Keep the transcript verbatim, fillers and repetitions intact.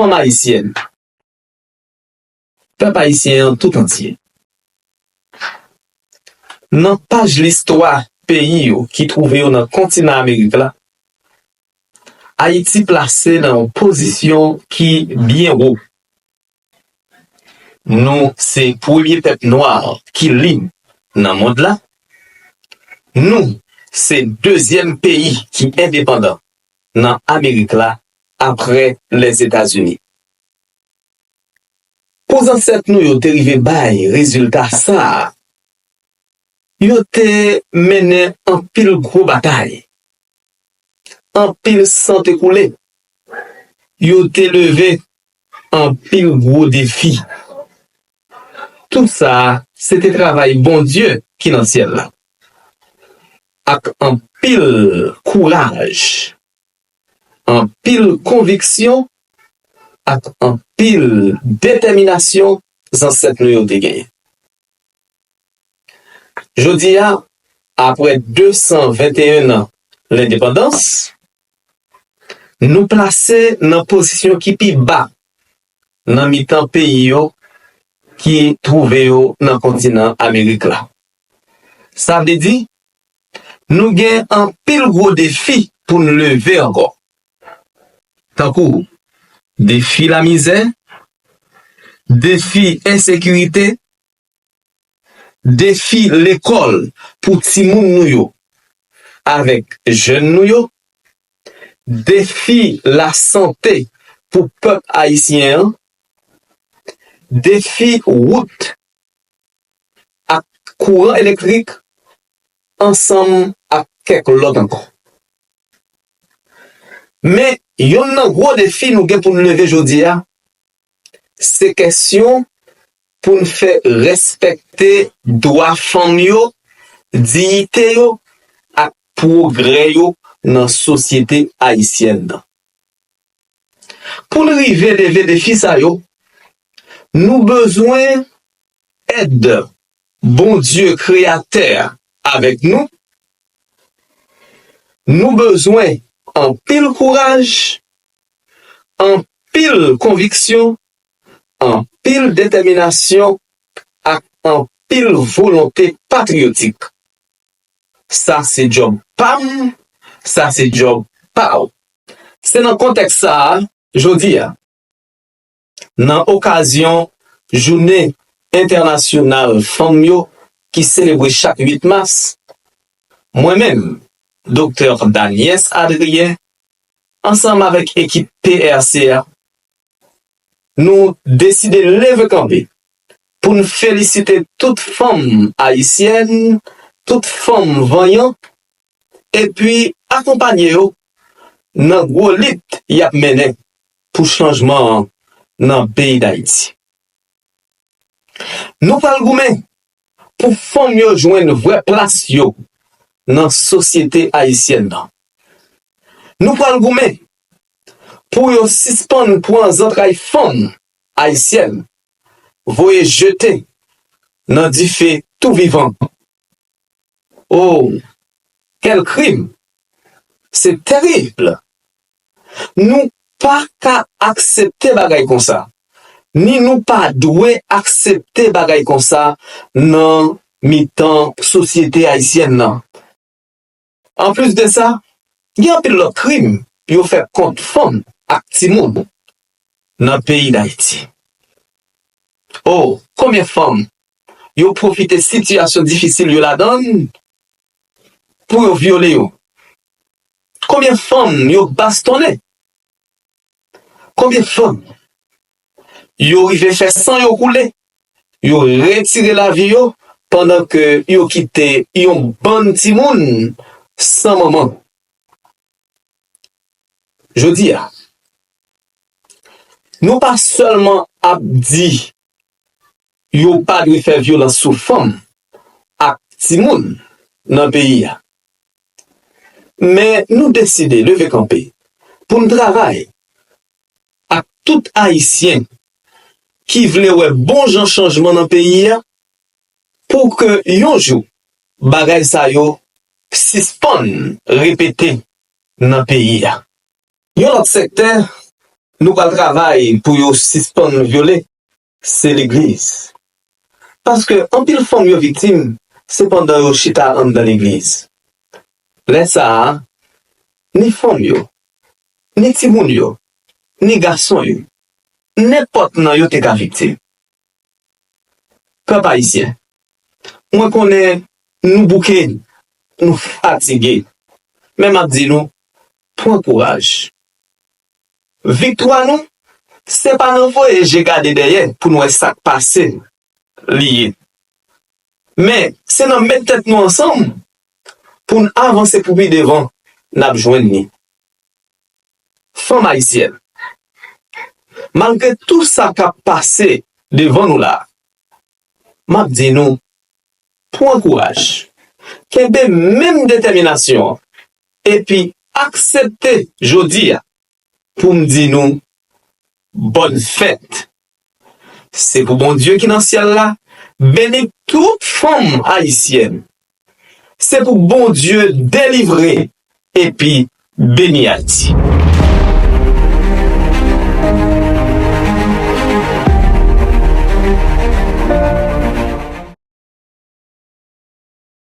Fanm ayisyèn, pèp ayisyen an tout antye. Nan paj listwa peyi yo ki twouve yo nan kontinan Amerik la, Ayiti plase nan yon pozisyon ki byen wo. Nou se premye pèp nwa ki lib nan mond la. Nou se dezyèm peyi ki endepandan nan Amerik la, apre Lèzetazini. Pou zansèt nou yo te rive bay rezilta sa a, yo te mennen anpil gwo batay, anpil san te koule, yo te leve anpil gwo defi. Tout sa a, se te travay Bondye ki nan syèl la. Ak anpil kouraj, anpil konviksyon, ak anpil detèminasyon zansèt nou yo te genyen. Jodi a, apre de san venteyen an lendepandans, nou plase nan pozisyon ki pi ba nan mitan peyi yo ki twouve yo nan kontinan Amerik la. Sa vle di, nou gen anpil gwo defi pou n leve ankò. Tankou defi lamizè, defi ensekirite, defi lekòl pou timoun nou yo avèk jèn nou yo, defi lasante pou pèp ayisyen an, defi wout ak kouran elektrik, ansanm ak kèk lòt ankò. Men, yonn nan gwo defi nou gen pou n leve jodi a, se kesyon pou n fè respekte dwa fanm yo, diyite yo, ak pwogrè yo nan sosyete ayisyèn nan. Pou n rive leve defi sa yo, nou bezwen èd Bondye Kreyatè a avèk nou. Nou bezwen anpil kouraj, anpil konviksyon, anpil detèminasyon ak anpil volonte patriyotik. Sa se djòb pa m, sa se djòb pa w. Se nan kontèks sa a, jodi a, nan okazyon Jounen Entènasyonal Fanm yo ki selebre chak uit mas, mwen menm, Doktè Daniès Adrien, ansanm avèk ekip P R C a, nou deside leve kanpe pou n felisite tout fanm ayisyèn, tout fanm vanyan, epi akonpanye yo nan gwo lit y ap mennen pou chanjman an nan peyi Dayiti. Nou pral goumen pou fanm yo jwenn vrè plas yo nan sosyete ayisyèn nan. Nou pral goumen pou yo sispann pran zantray fanm ayisyèn voye jete nan dife tou vivan. O, quel crime! Se terib! Nou pa ka aksepte bagay konsa, ni nou pa dwe aksepte bagay konsa nan mitan sosyete ayisyèn nan. Anplis de sa, gen anpil lòt krim yo fè kont fanm ak timoun nan peyi Dayiti. O, konbyen fanm yo pwofite sitiyasyon difisil yo ladan l pou yo vyole yo? Konbyen fanm yo bastonnen? Konbyen fanm yo rive fè san yo koule? Yo retire lavi yo pandan ke yo kite yon bann timoun san manman. Jodi a, nou pa sèlman ap di yo pa dwe fè vyolans sou fanm ak timoun nan peyi a. Men nou deside leve kanpe pou n travay ak tout Ayisyen ki vle wè bon jan chanjman nan peyi a pou ke yon jou bagay sa yo sispann repete nan peyi a. Yon lòt sektè, nou pral travay pou yo sispann vyole, se legliz. Paske anpil fanm yo viktim, se pandan yo chita anndan legliz. Lè sa a, ni fanm yo, ni timoun yo, ni gason yo, nenpòt nan yo te ka viktim. Pèp ayisyen, mwen konnen nou bouke, nou fatige, men m ap di nou, pran kouraj. Viktwa nou, se pa nan voye je gade dèyè pou n wè sa k pase li ye. Men, se nan met tèt nou ansanm pou n avanse pou pi devan, n ap jwenn li. Fanm ayisyèn, malgre tou sa k ap pase devan nou la, m ap di nou, pran kouraj, kenbe menm detèminasyon an, epi aksepte jodi a pou m di nou, bòn fèt. Se pou Bondye ki nan syèl la beni tout fanm ayisyèn. Se pou Bondye delivre epi beni Ayiti.